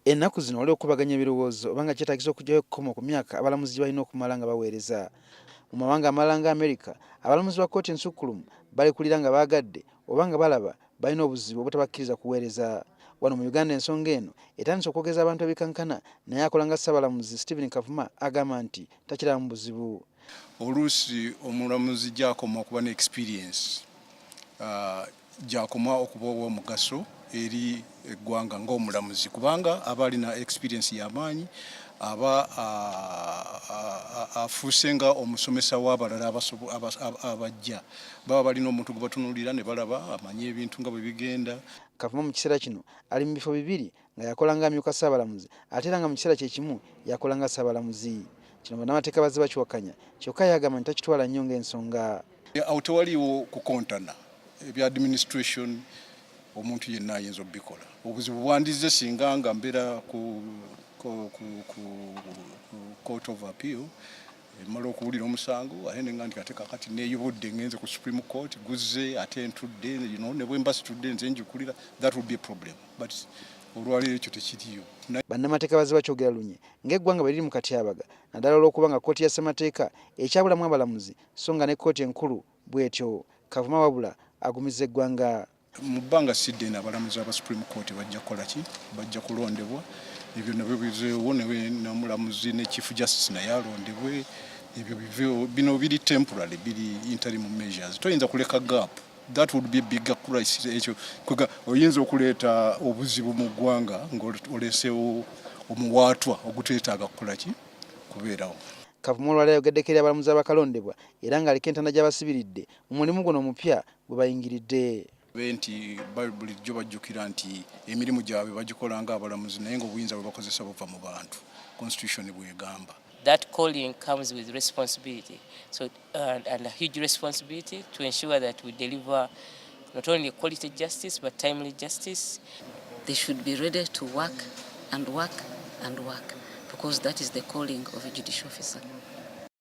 Ennaku zino waliwo okukubaganya ebirowoozo oba nga kyetaagisa okuggyayo ekkomo ku myaka abalamuzi gye balina okumala nga baweereza. Mu mawanga amalala nga Amerika, abalamuzi ba kkooti ensukkulumu balekulira nga baagadde oba nga balaba balina obuzibu obutabakkiriza kuweereza. Wano mu Uganda ensonga eno etandise okwogeza abantu ebikankana naye akola nga Ssabalamuzi Steven Kavuma agamba nti takirabamu buzibu. Oluusi omulamuzi gy'akoma okuba ne experience gy'akoma okuba ow'omugaso eri eggwanga ng'omulamuzi, kubanga aba alina experience y'amaanyi, aba afuuse nga omusomesa w'abalala abajja. Baba balina omuntu gwe batunuulira ne balaba amanye ebintu nga bwe bigenda. Kavuma mu kiseera kino ali mu bifo bibiri, nga yakola nga amyuka Ssaabalamuzi ate era nga mu kiseera kye kimu yakola nga Ssaabalamuzi. Kino bannamateeka bazze bakiwakanya kyokka ye agamba nti takitwala nnyo ng'ensonga. Awo tewaliiwo kukontana. Ebya administration omuntu yenna ayinza okubikola. Obuzibu bwandizze singa nga mbeera ku Court of Appeal, emala okuwulira omusango, ate nenga nti ate kakati neeyubudde ngenze ku Supreme Court, guzze ate ntudde ne bwe mba situdde nze njukulira, that would be a problem, but olwaleero ekyo tekiriyo. Bannamateeka bazze bakyogera lunye ng'eggwanga bwe liri mu katyabaga, naddala olw'okuba nga kkooti ya ssemateeka ekyabulamu abalamuzi so nga ne kkooti enkulu bw'etyo. Kavuma wabula agumizza eggwanga. Mu bbanga si ddene abalamuzi aba Supreme Court bajja kukola ki? Bajja kulondebwa. Ebyo nabyo bizeewo, n'omulamuzi ne Chief Justice naye alondebwe, ebyo biveewo. Bino biri temporary, biri interim measures. Toyinza kuleka gap, that would be a bigger crisis. Ekyo kwega oyinza okuleeta obuzibu mu ggwanga ng'oleseewo omuwaatwa oguteetaaga kukola ki? Kubeerawo. Kavuma olwaleero ayogeddeko eri abalamuzi abakalondebwa era ng'aliko entanda gy'abasibiridde mu mulimu guno omupya gwe bayingiridde. Be nti bulijjo bajjukira nti emirimu gyabwe bagikola ng'abalamuzi, naye ng'obuyinza bwe bakozesa buva mu bantu, constitution bw'egamba. That calling comes with responsibility. So, and a huge responsibility to ensure that we deliver not only quality justice, but timely justice. They should be ready to work and work and work, because that is the calling of a judicial officer.